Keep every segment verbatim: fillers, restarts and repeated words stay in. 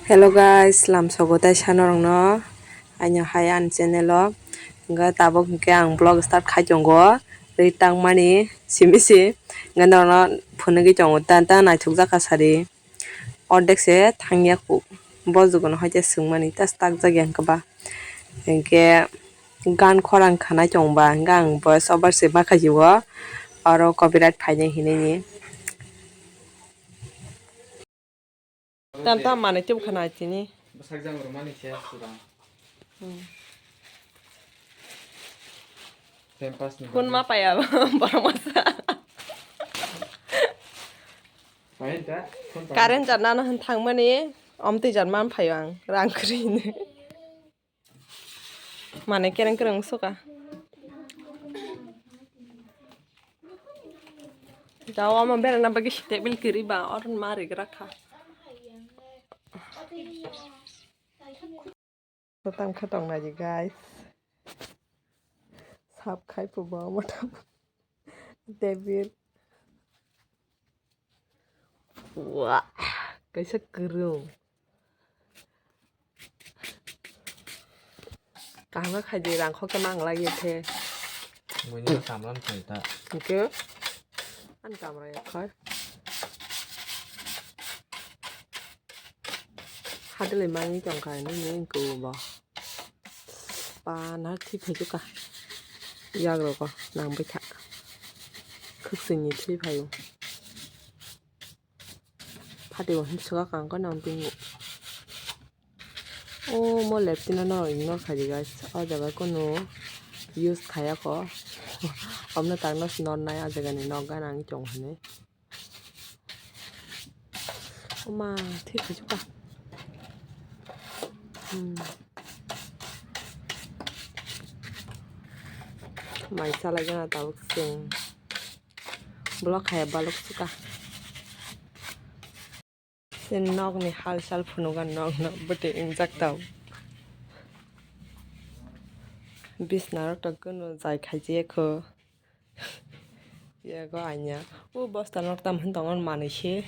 Hello guys, lamsogo tei sanorokno aino hai ani channel o. Hwnkhe tabuk hwnkhe ang vlog start khai tongo. Ri tangmani simi se. Hwnkhe norokno phunugwi tongo ta ta naithokjak kha sari. Ordek se thangya kuk. Bo jugo no hoite swngmani ta tak jak ya hwnkhe ba. Hwnkhe gan khorang khanai tongba hwnkhe ang voice over se ma khaio. Oro copyright phainai hinwi ni. Tam tam manwi tei bwkha nai tini. Bwsakjang rwmani se swkang. Hmm. Time pass ni phone bagwi. Ma paya borok masa. Paya ta, phone paya. Current jar nana hwn thangmani, omtwi jar man phaio ang, rang kwrwi hwnwi. Mane kereng kereng wngsuka. Dawa ma berana bagwi table kwrwi ba oron ma rigra kha. Tang kha tong nai guys. Sap khai pubo motam. Table. Wah, kaisa kwrwng. Kaham khe khaidi, rang khok khe mang lai khe. Buini kamlam thai ta. Hwnkhe ani kamra yakhai. Hadwlwi mangwi tongkha nini wngkhe bo. Pana thwi phaijuka. Yagrogo nang baikha. Khwksini thwi phaio. Phatio hinwi swkang khe nang tongo. O mo laptop no ignore khaidi guys. O jaga kunu use khaya kho. Omno tangno snor nai a jaga ni nok gana ang tong hinwi. Oma thwi khaijukha. Hmm. Mai chalai gana tabuk chwng. Block hai balok suka. Chini nokni halchal phunugo, nokno bwtwi wngjak tong. Bisna rok to kunu jai khaijak kho. Yago anya. O bosta nok tam hin tongo manwi se.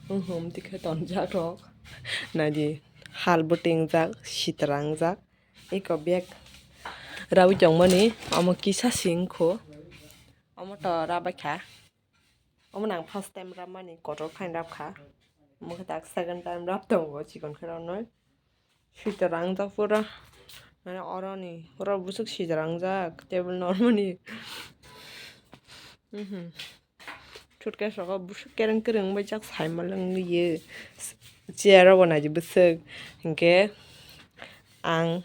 Wng hum tikhe tonjak rok. Naidi hal bwtwi wngjak, sitra wngjak. Eko bag rawi tongmani, omo kisa sing kho. Omo to rabai kha. Omo nang first time rapmani, kotor khain rap kha. Omo khe tak second time rap tongo, chikon khe rwnoi. Sitra wngjak pura. Mane oroni, oro bwswk sitra wngjak, table no rwmani. Mhm. Suitcase rogo bwswk kereng kereng bai jak saima lwng ye. Chair rogo naidi bwswk. Hinkhe ang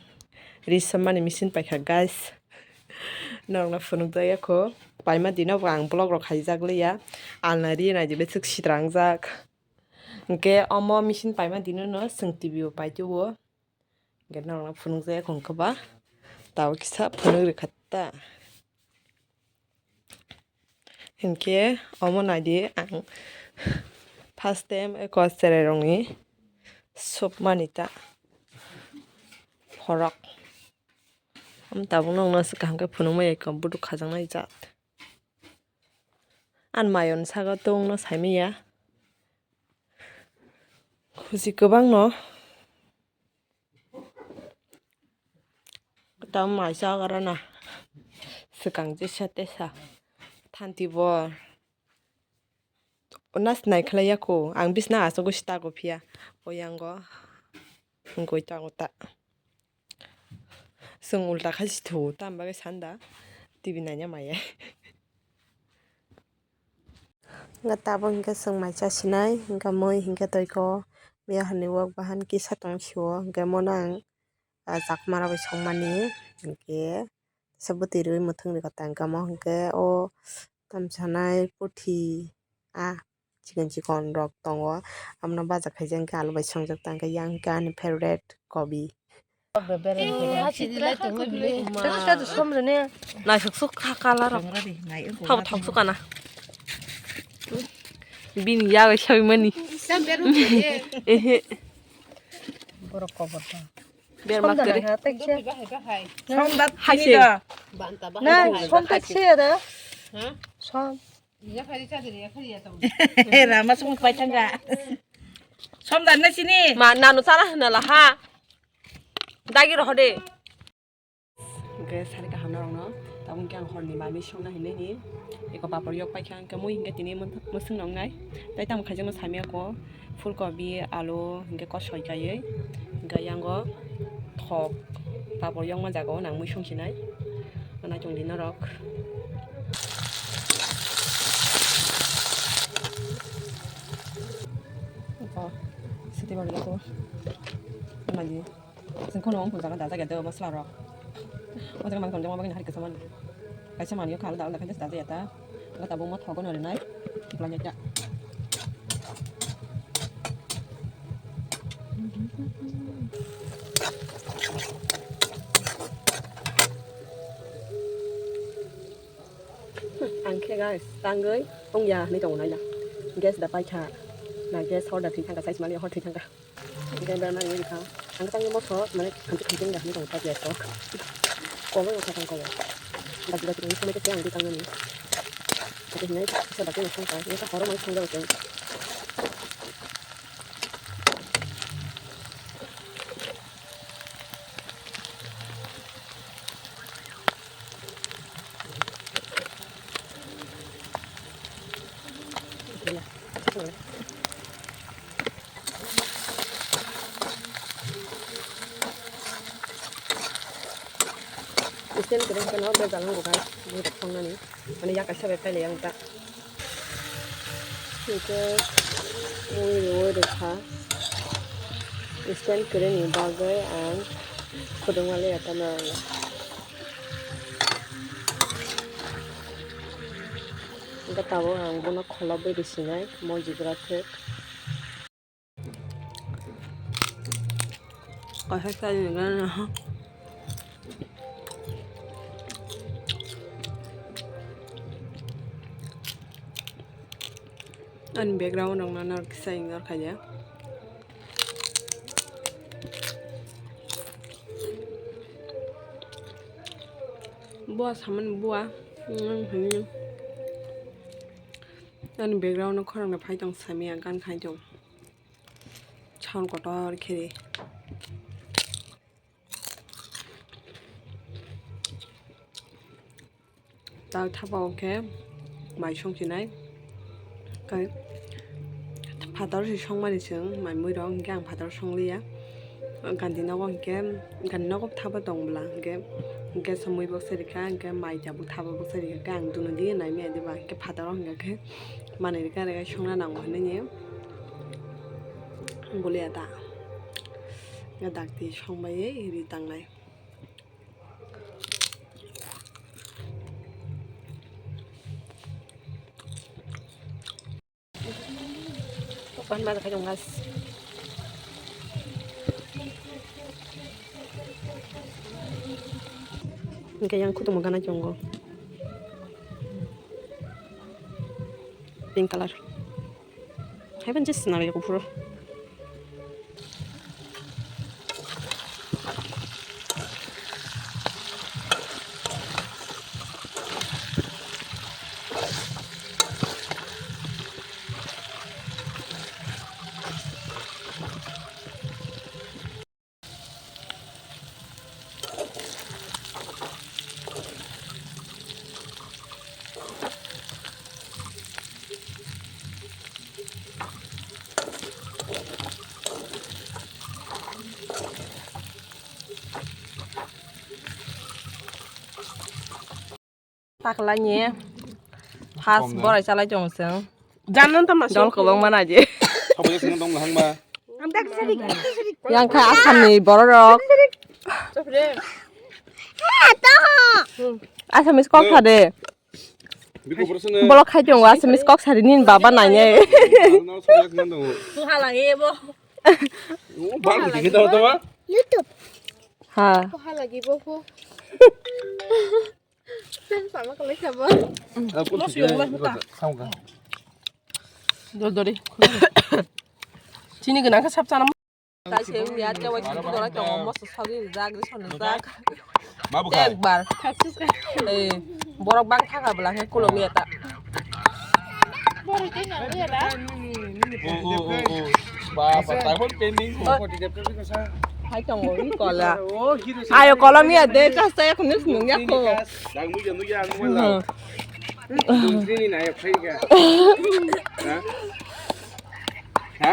ri sammani machine paikha, guys. Norokno phunukjak ya kho. Paima dino bo ang vlog rok khaijak liya. Alna ri naidi bwswk sitra wngjak. Hinkhe omo machine paima dino no chwng T V bo paitio. Hinkhe norokno phunukjak ya kho, hinkhe ba tabuk kisa phunuk rwkha ta. Hinkhe omo naidi ang first time eko cherairokni sopmani ta phorok. Omo tabuk nokno aswk kaham khe phunukmaya eko buduk khajaknai jat. Ani mayoni saka tongno saimanya. Khusi kwbangno. Tamo mai chagrana. Swkang jesa tesa. Thanti bo. Nas nai khlai ya kho. Ang bisna aswk sita kho phiya. Oyango. Wngwi tango ta. Chwng ulta khai si thu. Tam bagwi sanda. T V naina maya. Hwnkhe tabuk hwnkhe chwng mai chasinai, hwnkhe mui hwnkhe toiko, miya hwnwi wak bahan kisa tong sio, hwnkhe mono ang, ah, chakma rok bai songmani, hwnkhe kisa bwtwi rwi mwthwng rwkha ta, hwnkhe omo hwnkhe o tamo sanai puthi, ah, chikon chikon rok tongo, abono baja khaijak hwnkhe alu bai songjak ta, hwnkhe yang hwnkhe ani favorite kobi. Naisuk suk kha colour rok. Thok thok suk kana. Bini yago sawi mani. Ehe. Borok kobor ta. Berma kere. Hai se. Na, som tak se da. Som. Rama sung pai thangka. Somdar na sini. Ma nanu chana hwnala ha. Dagi rohode. Hwnkhe sari kaham norokno. Tabuk hwnkhe ang horni mami songna hinwi ni. Eko papor yok paikha hwnkhe mui hwnkhe tini mwswk nongnai. Tai tamo khaijakno samya ko. Fulkobi, alu, hwnkhe kosoi kaiwi. Hwnkhe yango thok papor yokma jagao nang mui songsinai. Naitung di norok. Siti bari ko. Mali. Sing kono ongkul jaga dajak ya do masla rok. O jaga mang tonjong bagini hari kesaman. Kaisa mani o khala dal dakhai dajak ya ta. Gata bo mo thogo no rinai. Tikla ya. Ang khe guys, tangwi wngya hinwi tongo naila. Gas da paikha. Na gas hor da thwi thangkha, sai mani hor thwi thangkha. Hingke da mani wngkha. Ang tangwi moso mane khamchi khamchi wngya hinwi tongo ta gas o. Kobo wngkha tang kobo. Bati bati wngkha mane khe ang twi tangnani. Ate hinai sa bati wngkha. Wngkha horo mani thangjago chwng. Stand kwrwi hwnkhe no bejal wng bukhai, bwrwi rok thongnani. Mane yak kaisa bai pailai ang ta. Hwnkhe mui rwui rwkha. Stand kwrwini bagwi ang khuduma le ya tamo. Hwnkhe tabuk ang bono kholobwi rwsinai, mo jibra thwk. Kaisa chai ni gana. Ani background rok no nang kisa ignore khaidi. Bua samani bua. Ani background no khorang na phai tong samia gan khai tong. Sound kotor khe. Ta thapa o khe mai songchinai. Kai phataro se songmani chwng mai mui rok, hwnkhe ang phataro songliya. Gandhi nogo hwnkhe, gandhi nogo thapa tong bwla hwnkhe, hwnkhe se mui boksa rikha, hwnkhe mai tabuk thapa boksa rikha, hwnkhe ang duno di naimaya diba, hwnkhe phataro hwnkhe khe manwi rikha, rikha songna nango hinwi. Bulia da. Ya dakti songbai ri tangnai. Pan ba khai dong guys. Hingke yang kutung gana chongo. Pink color. Hai ban just nari kuphur. Taklaini first borai chalai tongo chwng. Janno tamo dol kwbangma naidi. Sabo yak sino tong hangma. Yang kha Assamni bororok. Assamese kok sade. Biko borosone. Bolok khai tongo Assamese kok sadi nini baba nainai. Ano sabo yak sino tong. Tuha lagi bo. Oh, bang dikit tong tong. YouTube. Ha. Tuha lagi bo ko. Sama kalai sabo. Dol dori. Chini gwnang khe sab chana. Tai se wngya, tei waisa dora tongo, moso sogwi rijak, rison rijak. Tei ekbar. Eh, borok bang thaka bwla khe kuluk ya ta. Oh, oh, oh, oh. Papa, taibo pending. Hai tongo, ri kola. Ayo, kolom ya de, chas ta, ekhono nung ya ko. Nang nugya, nugya, nugya. Nini na ya, phai ga. Ha? Ha?